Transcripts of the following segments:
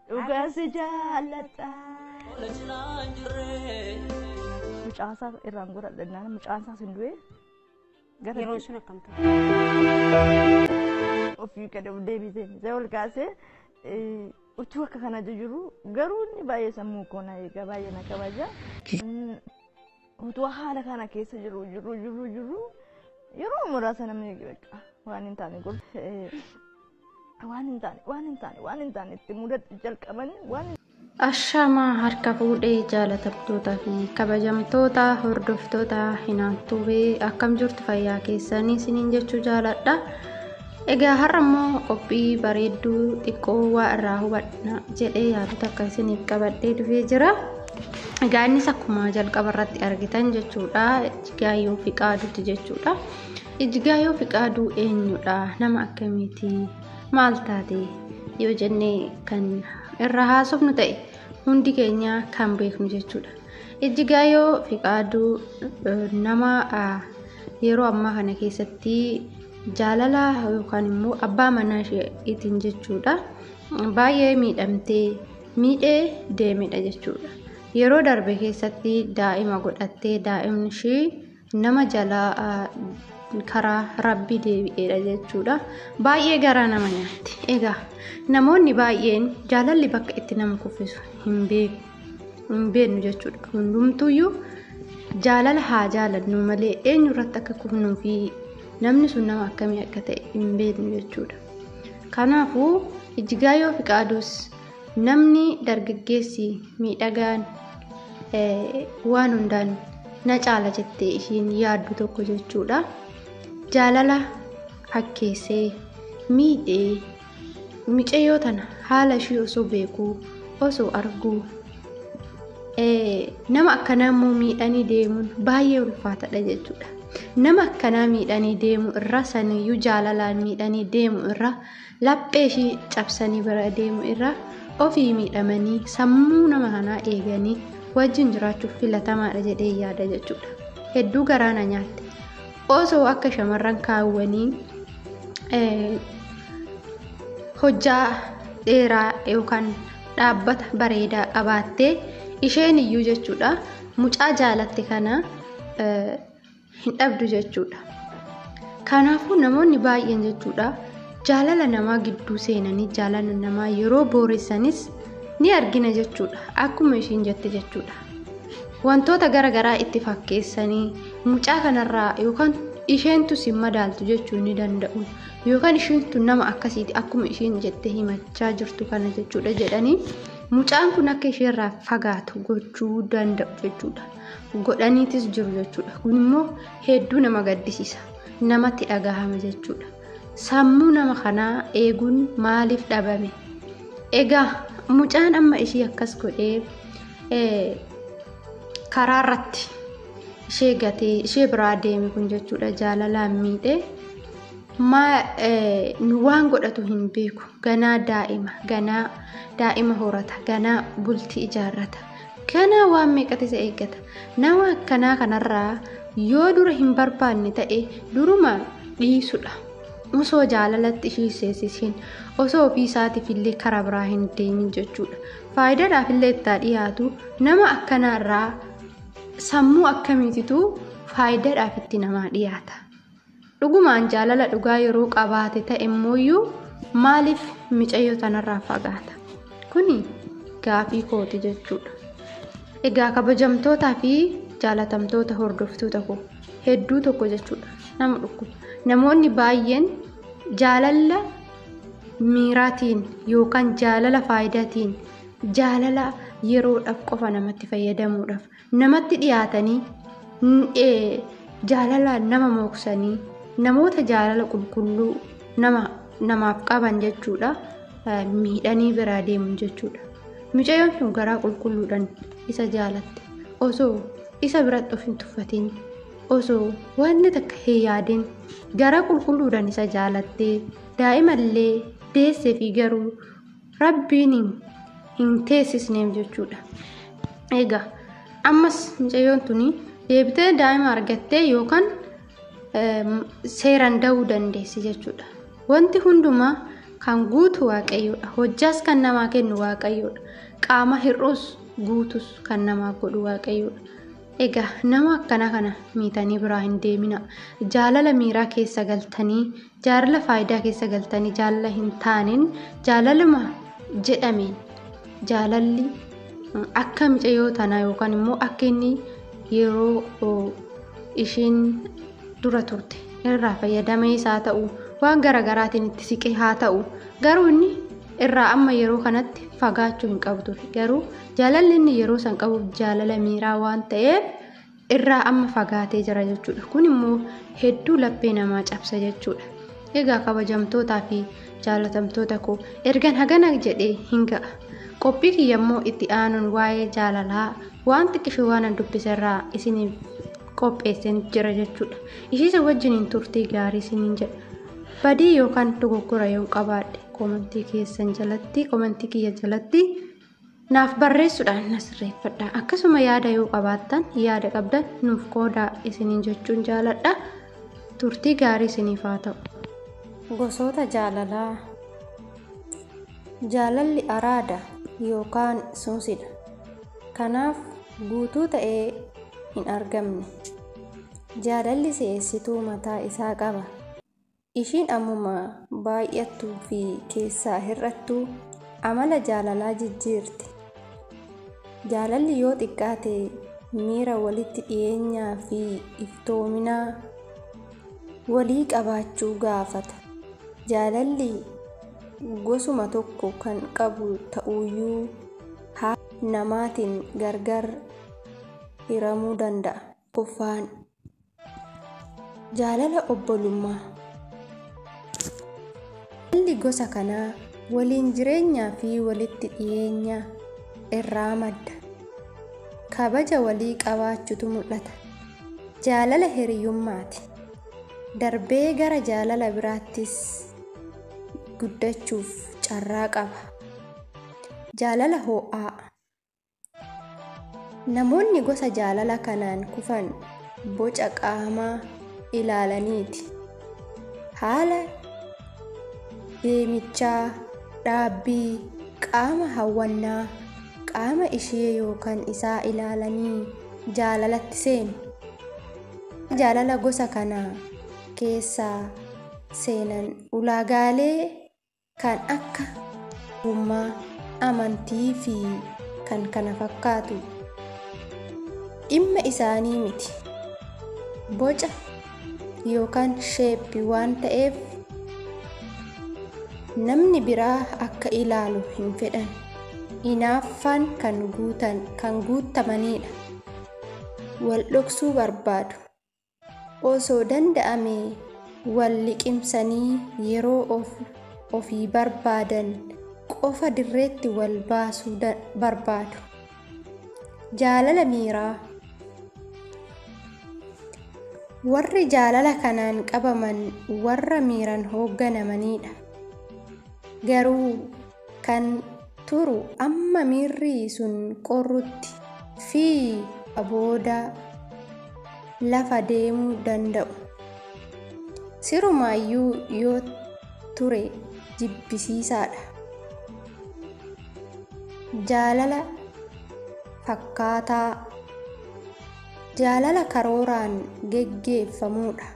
Dhugaan si jaalladha. Mucaasaa irraan godhadha, mucaan isaas hin du'e. Yeroon sun akkam ture? Ofii gad of deebisee isa ol kaasee utuu akka kana jiru, garuu inni baay'ee sammuu koo na eega, baay'ee na kabaja. Utuu haala kana keessa jiru jiru jiru jiru yeroo muraasa namni bakka waan hin taane waan hin taane waan hin taane waan hin taane itti mudatu jalqabanii waan. Ashamaa harka fuudhee, jaalatamtootaa fi kabajamtoota hordoftoota Hinaantubee, akkam jirtu? Fayyaa keessanii isiniin jechuu jaaladha. Egaa har'a immoo qophii bareedduu xiqqoo waa irraa hubadha jedhee yaadu takka isiniif qabadhee dhufee jira. Egaa innis akkuma jalqaba irratti argitan jechuudha. Ijjigaayyoo Fiqaaduuti jechuudha. Ijjigaayyoo Fiqaaduu eenyudha? Nama akkamiiti? Maal taate? Yoo jennee kan irra haasofnu ta'e, hundi keenya kan beeknu jechuudha. Ijjigaayyoo Fiqaaduu nama yeroo ammaa kana keessatti jaalala yookaan immoo abbaa manaa isheetiin jechuudha, baay'ee miidhamtee miidhee deemedha jechuudha. Yeroo darbe keessatti daa'ima godhattee, daa'imni ishii nama jalaa karaa rabbii deebi'eedha jechuudha. Baay'ee garaa nama nyaatti. Egaa namoonni baay'een jaalalli bakka itti nama kuffisu hin beeknu jechuudha. Hundumtuyyuu jaalala haa jaalannu malee, eenyu irratti akka kufnuu fi namni sun nama akkamii akka ta'e hin beeknu jechuudha. Kanaafuu Ijjigaayyoo Fiqaaduus namni dargaggeessi miidhagaan waan hundaan na caala jettee ishiin yaaddu tokko jechuudha, jaalala fakkeessee miidhee micayyoo tana haala ishii osoo beekuu, osoo arguu, nama akkanaa immoo miidhanii deemuun baay'ee ulfaatadha jechuudha. Nama akkanaa miidhanii deemu irra, saniyyuu jaalalaan miidhanii deemu irra, laphee ishii cabsanii bira deemu irra, ofii miidhamanii sammuu nama kanaa eeganii wajjin jiraachuuf filatamaadha jedhee yaada jechuudha. Hedduu garaa na nyaatte. Osoo akka shamarran kaawwanii hojjaa dheeraa yookaan dhaabbata bareedaa qabaattee isheen iyyuu jechuudha, mucaa jaalatte kana hin dhabdu jechuudha. Kanaafuu namoonni baay'een jechuudha, jaalala namaa gidduu seenanii jaalala namaa yeroo booressanis ni argina jechuudha. Akkuma ishiin jette jechuudha. Wantoota garaagaraa itti fakkeessanii mucaa kanarraa yookaan isheentu si madaaltu jechuu ni danda'u. Yookaan isheentu nama akkasiiti akkuma isheen jette himachaa jirtu kana jechuudha jedhanii mucaan kun akka isheerraa fagaatu gochuu danda'u jechuudha. Godhaniitis jiru jechuudha. Kun immoo hedduu nama gaddisiisa. Namatti dhagahama jechuudha. Sammuu nama kanaa eeguun maaliif dhabame? Egaa mucaan amma ishii akkas godhee karaa irratti ishee gatee ishee biraa deeme kun jechuudha, jaalalaan miidhee waan godhatu hin beeku. Ganaa daa'ima, ganaa daa'ima horata, ganaa bultii ijaarrata, ganaa waan meeqatu isa eeggata. Nama akkanaa kanarraa yoo dura hin barbaanne ta'e, duruma dhiisudha. Osoo jaalalatti ishii seensisiin, osoo ofii isaatiif illee karaa biraa hin deemin jechuudha. Faayidaadhaaf illee itti dhiyaatu, nama akkanaarraa sammuu akkamiititu faayidaadhaaf itti namaa dhiyaata? Dhugumaan jaalala dhugaa yeroo qabaate ta'e immooyyuu maaliif micayyoo tanarraa fagaata? Kuni gaafii kooti jechuudha. Egaa kabajamtootaa fi jaalatamtoota hordoftoota koo, hedduu tokko jechuudha nama dhukkuba. Namoonni baay'een jaalala miiraatiin yookaan jaalala faayidaatiin, jaalala yeroodhaaf qofa namatti fayyadamuudhaaf namatti dhiyaatanii, jaalala nama mooksanii, namoota jaalala qulqulluu nama namaaf qaban jechuudha, miidhanii biraa deemu jechuudha. Mucayyoon kun garaa qulqulluudhaan isa jaalatte, osoo isa biratti of hin tuffatin, osoo wanni takka hin yaadin garaa qulqulluudhaan isa jaalattee daa'imallee deessee fi garuu rabbiin hin teessisneef jechuudha. Egaa ammas mucayyoon tuni deebitee daa'ima argattee yookaan seeraan da'uu dandeessi jechuudha. Wanti hundumaa Kan guutu Waaqayyoodha. Hojjaas kan namaa kennu Waaqayyoodha. Qaama hir'uus guutus kan namaa godhu Waaqayyoodha. Egaa nama akkana kana miitanii biraa hin deemina. Jaalala miiraa keessa galtanii, jaalala faayidaa keessa galtanii, jaalala hin taaneen, jaalaluma jedhameen jaalalli akka mucayyoo tanaa yookaan immoo akka inni yeroo isheen dura turte irraa fayyadamees haa ta'u, waan garaagaraatiin itti siqee haa ta'u, garuu inni irraa amma yeroo kanatti fagaachuu hin qabu ture. Garuu jaalalli inni yeroo san qabuuf jaalala miiraa waan ta'eef irraa amma fagaatee jira jechuudha. Kun immoo hedduu laphee namaa cabsa jechuudha. Egaa kabajamtootaa fi jaalatamtoota koo, ergan hagana jedhee hin ga'a. Qophii kiyya immoo itti aanuun waa'ee jaalalaa waan xiqqishoo waan dubbise irraa isiniif qopheesseen jira jechuudha. Ishiisa wajjiniin turtii gaarii isiniin jedha. Badii yookaan dogoggora yoo qabaadhe koomentii keessan jalatti, koomentii kiyya jalatti naaf barreessuudhaan na sirreeffadha. Akkasuma yaada yoo qabaattan, yaada qabdan nuuf qoodaa isiniin jechuun jaaladha. Turtii gaarii isiniif haa ta'u. Gosoota jaalalaa. Jaalalli araada yookaan suusidha. Kanaaf guutuu ta'ee hin argamne. Jaalalli si'eessituu mataa isaa qaba. Ishiin ammuma baay'attuu fi keessaa hir'attu amala jaalalaa jijjiirti. Jaalalli yoo xiqqaate miira walitti dhiyeenyaa fi iftoominaa walii qabaachuu gaafata. Jaalalli gosuma tokko kan qabu ta'uyyuu haala namaatiin gargar hiramuu danda'a. Qofaan jaalala obbolummaa. Jaalalli gosa kanaa waliin jireenyaa fi walitti dhiyeenya irraa madda. Kabaja walii qabaachuutu mul'ata. Jaalala hiriyummaati. Darbee gara jaalala biraattis guddachuuf carraa qaba. Jaalala ho'aa. Namoonni gosa jaalala kanaan kufan boca qaamaa ilaalaniiti. Haala deemichaa, dhaabbii, qaama hawwannaa, qaama ishee yookaan isaa ilaalanii jaalalatti seenu. Jaalala gosa kanaa keessaa seenan ulaagaalee kan akka ogummaa, amantii fi kan kana fakkaatu dhimma isaanii miti. Boca yookaan sheeppii waan ta'eef namni biraa akka ilaalu hin fedhan. Hinaaffaan kan guutamanidha. Wal dhoksuu barbaadu. Osoo danda'ame wal liqimsanii yeroo ofii barbaadan qofa dirreetti wal baasuu barbaadu. Jaalala miiraa. Warri jaalala kanaan qabaman warra miiraan hoogganamanidha. Garuu kan turu amma miirri sun qorrutti fi booda lafa deemuu danda'u. Sirumaayyuu yoo ture jibbisiisaadha. Jaalala fakkaataa. Jaalala karooraan geggeeffamudha.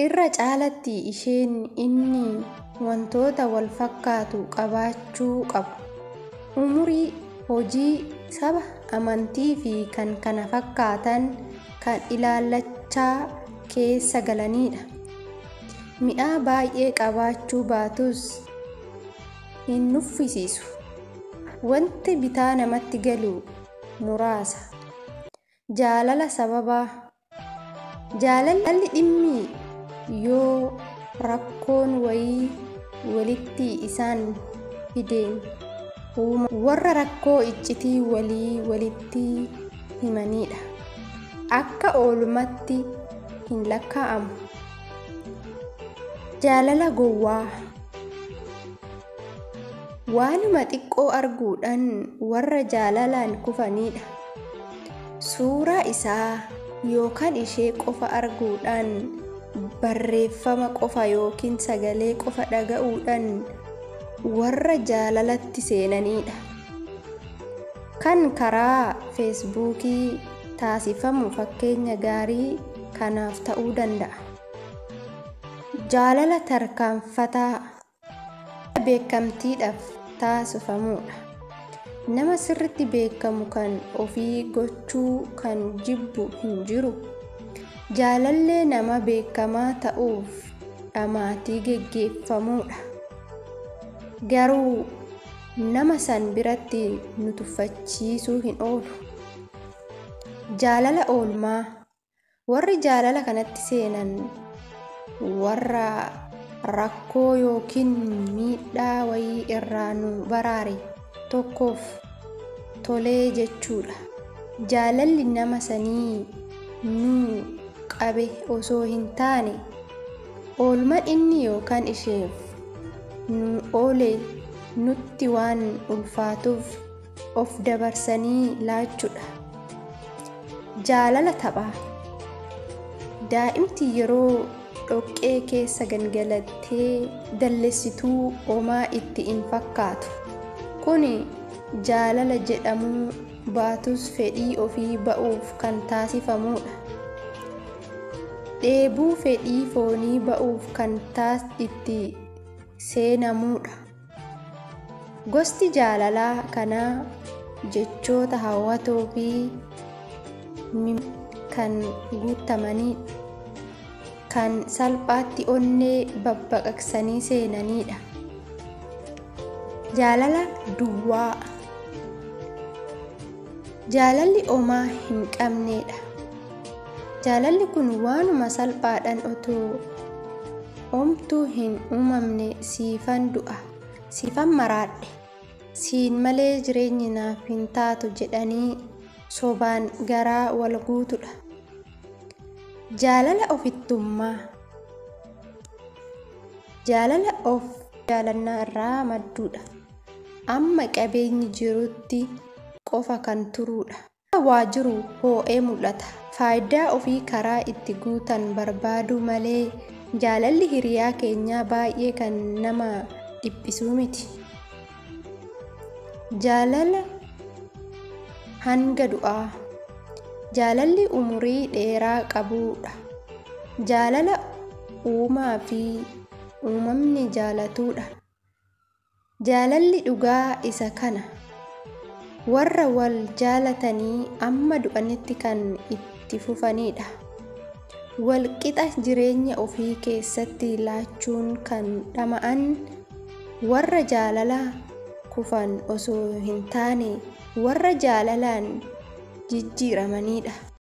Irra caalatti isheen inni wantoota wal fakkaatu qabaachuu qabu. Umurii, hojii, saba, amantii fi kan kana fakkaatan kan ilaallachaa keessa galanidha. Mi'a baay'ee qabaachuu baatus hin nuffisiisu. Wanti bitaa namatti galu muraasa. Jaalala sababaa. Jaalalli dhimmi yoo rakkoon wayii walitti isaan fideen warra rakkoo iccitii walii walitti himanidha. Akka oolmaatti hin lakkaa'amu. Jaalala gowwaa. Waanuma xiqqoo arguudhaan warra jaalalaan kufanidha. Suuraa isaa yookaan ishee qofa arguudhaan Barreeffama qofa yookiin sagalee qofa dhaga'uudhaan warra jaalalatti seenanidha. Kan karaa feesbuukii taasifamu fakkeenya gaarii kanaaf ta'uu danda'a. Jaalala tarkaanfataa beekamtiidhaaf taasifamudha. Nama sirriitti beekamu kan ofii gochuu kan jibbu hin jiru. Jaalallee nama beekamaa ta'uuf dhamaatii geggeeffamudha. Garuu nama san biratti nu tuffachiisuu hin oolu. Jaalala oolmaa. Warri jaalala kanatti seenan warra rakkoo yookiin miidhaa wayii irraa nu baraare tokkoof tolee jechuudha. Jaalalli nama sanii nu qabe osoo hin taane oolmaan inni yookaan isheef nu oole nutti waan ulfaatuuf of dabarsanii laachuudha. Jaalala taphaa. Daa'imti yeroo dhoqqee keessa gangalattee dallessituu homaa itti hin fakkaatu. Kun jaalala jedhamuu baatus fedhii ofii ba'uuf kan taasifamudha. Dheebuu fedhii foonii ba'uuf kan itti seenamudha. Gosti jaalalaa kanaa jechoota hawwatoo fi kan guutamanii kan salphaatti onnee babbaqaqsanii seenanidha. Jaalala duwwaa. Jaalalli homaa hin qabnedha. Jaalalli kun waanuma salphaadhaan otoo homtuu hin uumamne siifan du'a, siifan maraadhe, siin malee jireenyi naaf hin taatu jedhanii sobaan garaa wal guutudha. Jaalala ofittummaa. Jaalala of jaalannaa irraa madduudha. Amma qabeenyi jirutti qofa kan turudha. Waa jiru hoo'ee mul'ata. Faayidaa ofii karaa itti guutan barbaaduu malee jaalalli hiriyaa keenyaa baay'ee kan nama dhiphisuu miti. Jaalala hanga du'aa. Jaalalli umurii dheeraa qabudha. Jaalala uumaa fi uumamni jaalatudha. Jaalalli dhugaa isa kana. Warra wal jaalatanii amma du'anitti kan itti fufanidha. Wal qixa jireenya ofii keessatti laachuun kan dhama'an warra jaalala kufan osoo hin taane warra jaalalaan jijjiiramanidha.